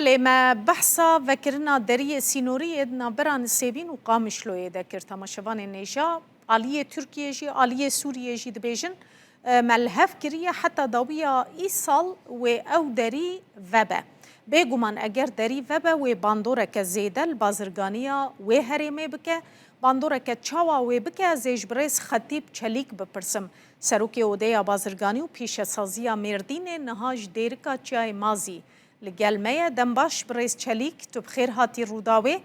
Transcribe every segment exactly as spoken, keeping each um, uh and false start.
Lê me behsa vekirina deriyê sînorî yê di navbera Nisêbîn û Qamişloyê de kir. Temaşevanên hêja, aliyê Tirkiyê jî, aliyê Sûriyê jî dibêjin, e, me li hev kiriye heta dawiya îsal wê ew derî vebe. Bêguman eger derî vebe, wê bandoreke zêde li bazirganiya wê herêmê bike, bandoreke çawa wê bike, ez ê ji birêz Xetîb Çelîk bipirsim. Serokê Odeya Bazirganî û Pîşesaziya Mêrdînê niha ji Dêrika Çiyayê Mazî li gel me ye. Dem baş birêz Çelîk, tu bi xêr hatî Rûdawê.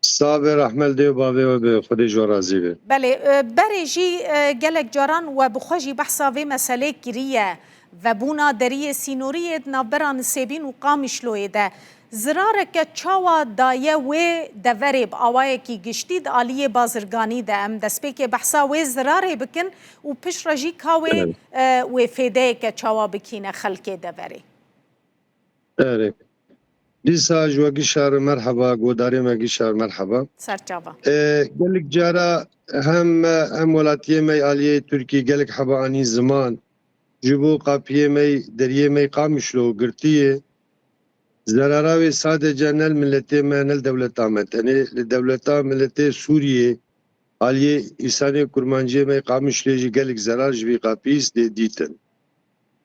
Sabe, rehmet dê û bavê we be, Xwedê ji we razî be. Belê, e, berê jî, e, gelek caran we bi xwe jî behsa vê meselê kiriye, vebûna deriyê sînorî yê di navbera Nisêbîn û Qamişloyê de. Zirareke çawa daye wê deverê bi awayekî giştî di aliyê bazirganî de? Em destpêkê behsa wê zirarê bikin û piştre jî ka wê, Evet. e, wê fêdeyeke çawa bikîne xelkê deverê? Erê. Dîsa ji we gişar merheba, godarê me gişar merheba. Serçava. E, gelek cara hem me, hem welatiyê me aliyê Tirkî gelek heba anî ziman. Ji bo qapiyê me, deriyê me Qamişlo girtiye. Zerara wê sadece ne li miletê me, ne li dewleta me. Tenê li dewleta miletê Sûriyê, aliyê însanê kurmanciyê me Qamişlê jî gelek zerar ji vî qapî dê dîtin.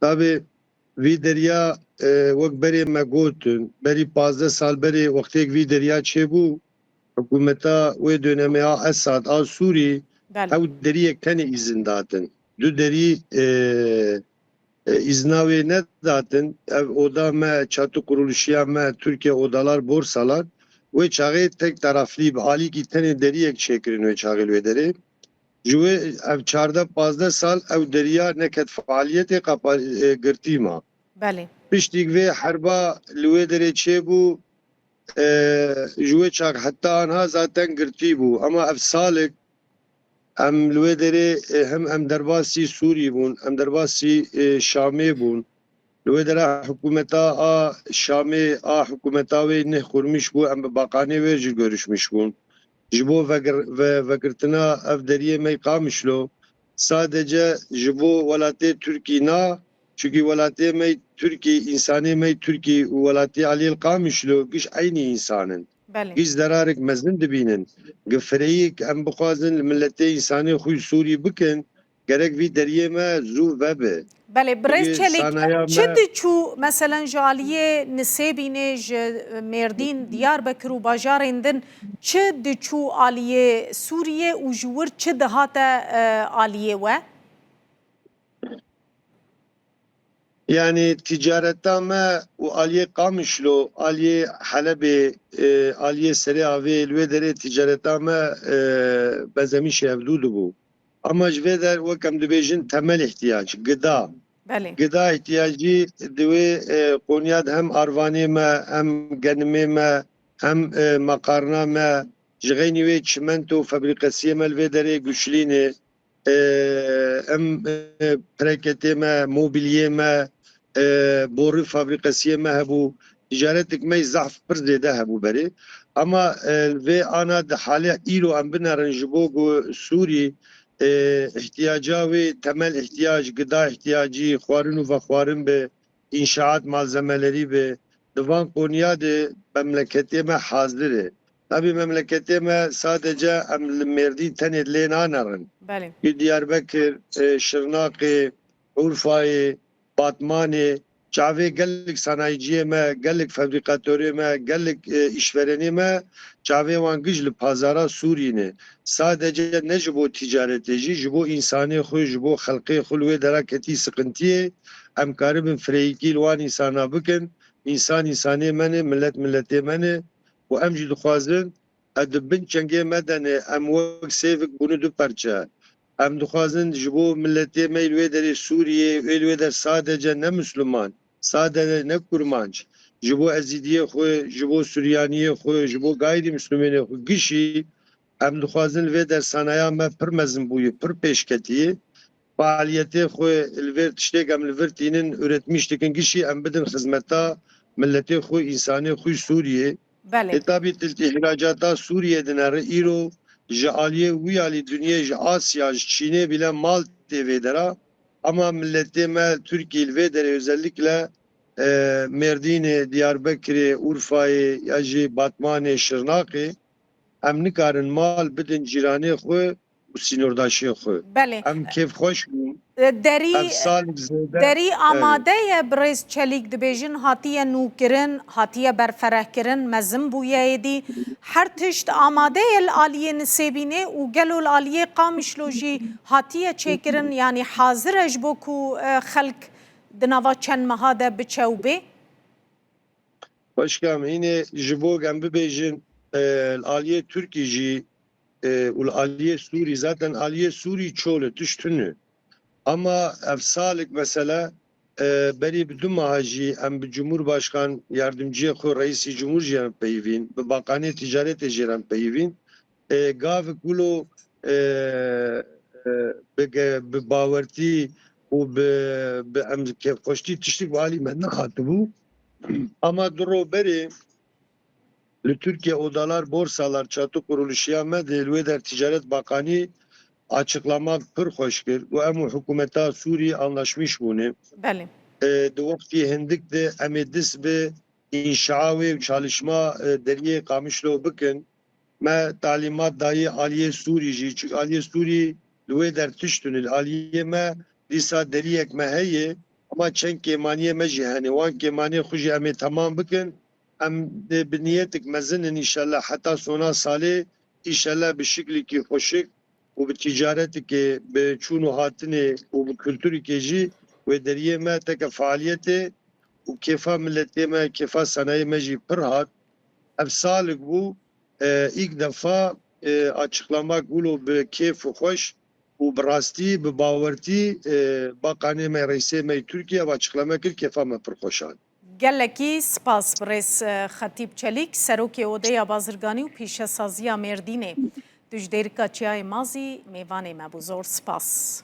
Tabê vî derya, e, wek berê me gotin, berî pazdeh sal berê wextêk vî derya çêbû, hikûmeta wê dönemê a Esad a Sûrî Belê. ew deriyek tenê îzin datin. Du derî, e, e, îzna wê nedatin. Ev oda me, çatı kuruluşiya me, Türkiye Odalar Borsalar, wê çaxê tek taraflî bi alîkî tenê deriyek çêkirin wê çaxê li wê derê. Ji wê ev çardeh pazdeh sal ew deriya neket faaliyetê qapa-, e, girtî ma. Belê. Piştîk vê herba li wê derê çêbû, e, ji wê çak heta anha zaten girtî bû. Ama ev salik em li wê derê, e, hem em derbasî Sûrî bûn, em derbasî, e, Şamê bûn. Li wê dera hikûmeta a Şamê, a hikûmeta wê neh qurmîş bû, em bi baqanê wê jî görüşmîş bûn. Ji bo vegir-, ve-, vegirtina ev deriyê me Qamişlo, sadece ji bo welatê Tirkî na, çunkî welatê me Tirkî, însanê me Tirkî û welatê Aliyê Qamişlo giş eynî însan in. Belê. Giş zerarek mezin dibînin. Gi fireyik em bixwazin li miletê însanê xwe Sûrî bikin, gerek vî deriyê me zû vebe. Belê, birêz Çelîk, sanaya çi me diçû, meselen, ji aliyê Nisêbînê, ji Mêrdîn, Diyarbekir û bajarên din, çi diçû aliyê Sûriyê û ji wir çi dihate, e, aliyê we? Yani ticareta me û aliyê Qamişlo, aliyê Helebê, e, aliyê Serê Avê, li wê derê ticareta me, e, benzemîşê hevdû dibû. Ama ji vê der wek em dibêjin temel ihtiyac, gida. Belê. Gida ihtiyacî di wê, e, qonyad hem arvanê me, hem genimê me, hem, e, makarna me, ji xeynî wê çimento fabrîkesiyê me li vê derê Guşlînê, e, em, e, preketê me, mobilyê me, e, borî fabrîkesiyê me hebû. Ticaretik me zehf pir zêde hebû berê. Ama, e, vê ana di halê îro em binerin ji bo ku Sûrî, e, ihtiyaca wê temel ihtiyac, gida ihtiyacî, xwarin û vexwarin bi, înşaat malzemelerî bi, di van konuya de memleketê me hazir e. Tabî memleketê me sadece em li Mêrdîn tenê lê nanerin. Belê. Li Diyarbekir, e, Şirnaqê, Urfayê, Batmanê, çavê gelek sanayiciyê me, gelek fabrîkatorê me, gelek, e, îşverenê me, çavê wan giş li pazara Sûrî ne. Sadece ne ji bo ticaretê jî, ji bo însanê xwe, ji bo xelqê xwe li wê dera ketî siqintiyê, em karibin fireyîkî li wan însana bikin. Însan însanê me ne, milet miletê me ne û em jî dixwazin, e, di bin çengê me de ne, em wek sêvik bûne du perçe. Em dixwazin ji bo miletê me li wê derê Sûriyê, wê li wê der sadece ne Misliman, sadece ne Kurmanc, ji bo Ezîdiyê xwe, ji bo Suryaniyê xwe, ji bo gayrî Mislimênê xwe gişî, em dixwazin li vê dersanaya me pir mezin bûye, pir pêşketiye. Faaliyetê xwe li vêr tiştêk em li vir tînin, üretmiş dikin, gişî em bidin xizmeta miletê xwe, însanê xwe Sûriyê. Belê. Ê tabî til îhracata Sûriyê dinere îro ji aliyê wî alî dinyê, ji Asya, ji Çînê bîle mal tê vê dera. Ama miletê me Tirkî li vê derê özellikle e, Mêrdînê, Diyarbekirê, Urfayê ya jî Batmanê, Şirnaqê, em nikarin mal bidin cîranê xwe û sînordaşiyê xwe. Belê. Em kêfxweş bûn. Derî, Ev sal zêde, derî evet. Amade ye, birêz Çelîk dibêjin, hatiye nûkirin, hatiye berferehkirin, mezin bûye êdî. Her tişt amade ye li aliyê Nisêbînê û gelo li aliyê Qamişlo jî hatiye çêkirin, yanî hazir e ji bo ku, e, xelk di nava çend meha de biçe û bê? Xweşka min, hînê ji bo em bibêjin, e, li aliyê Tirkî jî, e, û li aliyê Sûrî, zaten aliyê Sûrî çol e, tişt tune. Ama ev salik mesela, e, berî bi du meha jî em bi Cumhurbaşkan yardımcıyê xwe, Reîsî Cumhur jî em peyivîn, bi Bakanê Ticaretê jî em peyivîn. E, gavik wilo, e, e, bi ge-, bi bawertî û bi, bi em kêfxweştî tiştik bi alî me nehatibû. Ama du ro berê li Tirkiye Odalar Borsalar Çatı Kuruluşu ya me de li wê der Ticaret Bakanî açıklama pir xweş kir û em û hikûmeta Sûrî anlaşmiş bûne. Belê. E, di wextî hindik de em ê dest bi înşaa wê û çalışma, e, deriyê Qamişlo bikin. Me talîmat dayî aliyê Sûrî jî, çik aliyê Sûrî li wê der tişt tune. Li aliyê me dîsa deriyek me heye, ama çend kêmaniyê me jî hene. Wan kêmaniyê xwe jî em ê temam bikin. Em dê bi niyetik mezin in, înşellah heta sona salê, înşellah bi şiklekî xweşik û bi ticaretikê, bi çûn û hatinê û bi kulturikê jî wê deriyê me teke faaliyetê û kêfa miletê me, kêfa sanayê me jî pir hat. Ev salik bû, e, ilk defa, e, açıklamak wilo bi kêf û xweş û bi rastî, bi bawertî, e, bakanê me, reîsê me yê Tirkiye ev açıklame kir, kêfa me pir xweş hat. Gelekî spas birêz, e, Xetîb Çelîk, Serokê Odeya Bazirganî û Pîşesaziya Mêrdînê. Tu ji Dêrika Çiyayê Mazî mêvanê me bû. Zor spas.